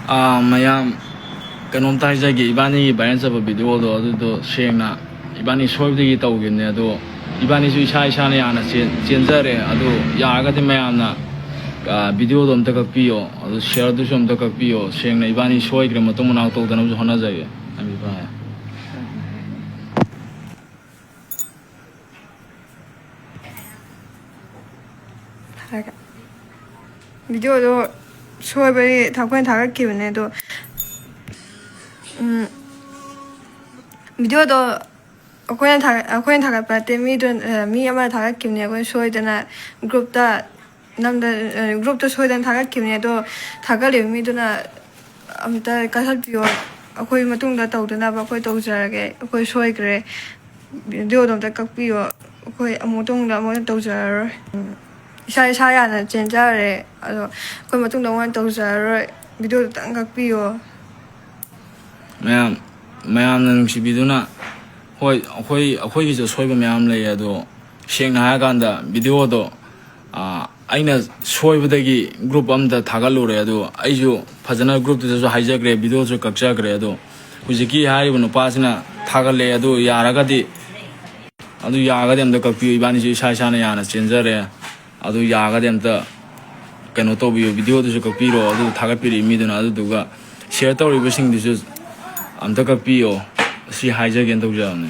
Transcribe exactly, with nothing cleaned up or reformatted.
ꯑꯥ, ꯃꯌꯥꯝ, ꯀꯩꯅꯣꯝꯇ ꯍꯥꯏꯖꯒꯦ, ꯏꯕꯥꯅꯤꯒꯤ viral ꯆꯠꯄ video ꯗꯣ, ꯑꯗꯨꯗꯣ ꯁꯦꯡꯅ ꯏꯕꯥꯅꯤ ꯁꯣꯏꯕꯗꯒꯤ ꯇꯧꯈꯤꯕꯅꯦ꯫ ꯑꯗꯣ ꯏꯕꯥꯅꯤꯁꯨ ꯏꯁꯥ ꯏꯁꯥꯅ ꯌꯥꯅ ꯆꯦꯟ-, ꯆꯦꯟꯖꯔꯦ꯫ ꯑꯗꯨ ꯌꯥꯔꯒꯗꯤ ꯃꯌꯥꯝꯅ, ꯑꯥ, video ꯗꯣ ꯑꯝꯇ ꯀꯛꯄꯤꯌꯣ, ꯑꯗꯨ share ꯗꯨꯁꯨ ꯑꯝꯇ ꯀꯛꯄꯤꯌꯣ꯫ ꯁꯦꯡꯅ ꯏꯕꯥꯅꯤ ꯁꯣꯏꯈ꯭ꯔꯦ, ꯃꯇꯨꯡ ꯃꯅꯥꯎ ꯇꯧꯗꯅꯕꯁꯨ ꯍꯣꯠꯅꯖꯒꯦ꯫ ꯊꯥꯔꯒ꯫ Video ꯗꯣ ꯁꯣꯏꯕꯒꯤ ꯑꯩꯈꯣꯏꯅ ꯊꯥꯒꯠꯈꯤꯕꯅꯦ ꯑꯗꯣ, ꯎꯝ, video ꯗꯣ ꯑꯩꯈꯣꯏꯅ ꯊꯥꯒꯠ-, ꯑꯩꯈꯣꯏꯅ ꯊꯥꯒꯠꯄ ꯅꯠꯇꯦ, ꯃꯤꯗꯨ, ꯑ, ꯃꯤ ꯑꯃꯅ ꯊꯥꯒꯠꯈꯤꯕꯅꯦ꯫ ꯑꯩꯈꯣꯏ ꯁꯣꯏꯗꯅ group ꯇ ꯅꯝꯗ-, ꯑ, group ꯇ ꯁꯣꯏꯗꯅ ꯊꯥꯒꯠꯈꯤꯕꯅꯦ꯫ ꯑꯗꯣ ꯊꯥꯒꯠꯂꯤꯕ ꯃꯤꯗꯨꯅ ꯑꯝꯇ ꯀꯛꯊꯠꯄꯤꯌꯣ꯫ ꯑꯩꯈꯣꯏ ꯃꯇꯨꯡꯗ ꯇꯧꯗꯅꯕ ꯑꯩꯈꯣꯏ ꯇꯧꯖꯔꯒꯦ꯫ ꯑꯩꯈꯣꯏ ꯁꯣꯏꯈ꯭ꯔꯦ꯫ Video ꯗꯣ ꯑꯝꯇ ꯀꯛꯄꯤꯌꯣ꯫ ꯑꯩꯈꯣꯏ ꯑꯃꯨꯛ ꯃꯇꯨꯡꯗ ꯑꯃꯨꯛ ꯍꯟꯅ ꯇꯧꯖꯔꯔꯣꯏ꯫ ꯎꯝ꯫ ꯏꯁꯥ ꯏꯁꯥ ꯌꯥꯅ ꯆꯦꯟꯖꯔꯦ꯫ ꯑꯗꯣ ꯑꯩꯈꯣꯏ ꯃꯇꯨꯡꯗ ꯑꯃꯨꯛ ꯍꯟꯅ ꯇꯧꯖꯔꯔꯣꯏ꯫ Video ꯗꯨꯇꯪ ꯀꯛꯄꯤꯌꯣ꯫ ꯃꯌꯥꯝ, ꯃꯌꯥꯝꯅ ꯅꯨꯡꯁꯤꯕꯤꯗꯨꯅ, ꯍꯣꯏ, ꯑꯩꯈꯣꯏ, ꯑꯩꯈꯣꯏꯒꯤꯁꯨ ꯑꯁꯣꯏꯕ ꯃꯌꯥꯝ ꯂꯩ꯫ ꯑꯗꯣ ꯁꯦꯡꯅ ꯍꯥꯏꯔꯀꯥꯟꯗ video ꯗꯣ, ꯑꯥ, ꯑꯩꯅ ꯁꯣꯏꯕꯗꯒꯤ group ꯑꯝꯗ ꯊꯥꯒꯠꯂꯨꯔꯦ꯫ ꯑꯗꯣ ꯑꯩꯁꯨ ꯐꯖꯅ group ꯇꯨꯗꯁꯨ ꯍꯥꯏꯖꯈ꯭ꯔꯦ, video ꯁꯨ ꯀꯛꯆꯈ꯭ꯔꯦ꯫ ꯑꯗꯣ ꯍꯧꯖꯤꯛꯀꯤ ꯍꯥꯏꯔꯤꯕ ꯅꯨꯄꯥꯁꯤꯅ ꯊꯥꯒꯠꯂꯦ꯫ ꯑꯗꯨ ꯌꯥꯔꯒꯗꯤ, ꯑꯗꯨ ꯌꯥꯔꯒꯗꯤ ꯑꯝꯇ ꯀꯛꯄꯤꯌꯨ꯫ ꯏꯕꯥꯅꯤꯁꯨ ꯏꯁꯥ ꯏꯁꯥꯅ ꯌꯥꯅ ꯆꯦꯟꯖꯔꯦ꯫ ꯑꯗꯨ ꯌꯥꯔꯒꯗꯤ ꯑꯝꯇ ꯀꯩꯅꯣ ꯇꯧꯕꯤꯌꯨ, video ꯗꯨꯁꯨ ꯀꯛꯄꯤꯔꯣ꯫ ꯑꯗꯨ ꯊꯥꯒꯠꯄꯤꯔꯛꯏ ꯃꯤꯗꯨꯅ, ꯑꯗꯨꯗꯨꯒ share ꯇꯧꯔꯤꯕꯁꯤꯡꯗꯨꯁꯨ ꯑꯝꯇ ꯀꯛꯄꯤꯌꯣ꯫ ꯁꯤ ꯍꯥꯏꯖꯒꯦꯅ ꯇꯧꯖꯕꯅꯦ꯫